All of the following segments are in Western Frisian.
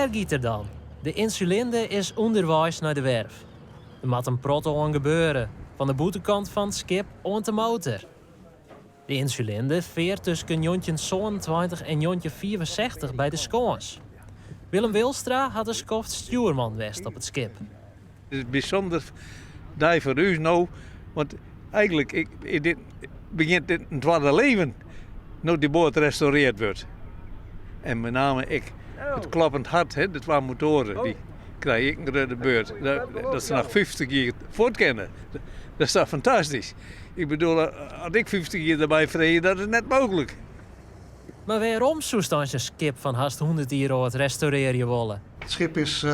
Dêr giet er dan. De Insulinde is ûnderweis nei de werf. Der moat in protte oan gebeure, fan de bûtenkant fan it skip oant de motor. De Insulinde fear tusken 1927 en 1965 by de Skâns. Willem Wilstra hat in skoft stjoerman west op it skip. It is in bysûnder dei foar ús no, want eigenlik ik, dit begjint dit in twadde leven no't dy boat restaureard wurdt. En mei name ek it kloppend hart, de twa motoaren, dy krije ek in grutte beurt. Dat se noch 50 jier fuort kinne, dat is toch fantastysk. Ik bedoel, as ik 50 jier derby freegje, dat is net mooglik. Mar wêrom soest eins in skip fan hast 100 jier âld restaurearje wolle? Het schip is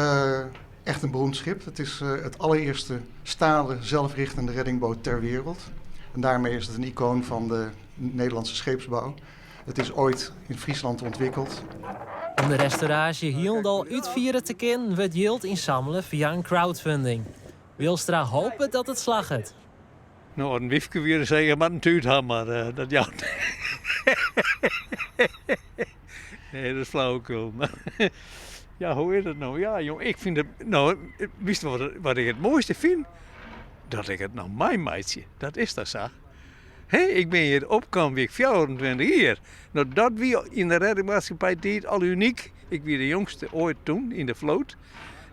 echt een beroemd schip. Het is het allereerste stalen zelfrichtende reddingboot ter wereld. En daarmee is het een icoon van de Nederlandse scheepsbouw. Het is ooit in Friesland ontwikkeld. Om de restauraasje hielendal útfiere te kinnen wurdt jild ynsammele fia in crowdfunding. Wilstra hopet dat it slagget. No, as in wyfke wie, dan sei ik, moat in tút ha, mar uh, dat jout. Nee, dat is flauwekul. Ja, hoe is it no? Ja, jong, ik fyn it. No, witst wat ik it moaiste fyn? Dat ik it noch meimeitsje. Dat is toch sa? Hé, ik bin hjir opkaam, wie ik 24 jier. No, dat wie yn de reddingmaatskippij tiid al unyk. Ik wie de jongste oait toen yn de float.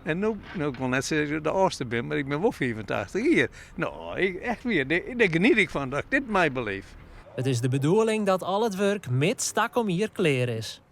En no, no, ik wol net sizze dat ik de âldste bin, mar ik bin wol 85 jier. No, ik, echt wier, dêr geniet ik fan dat ik dit meibeleef. It is de bedoeling dat al it wurk mids takom jier klear is.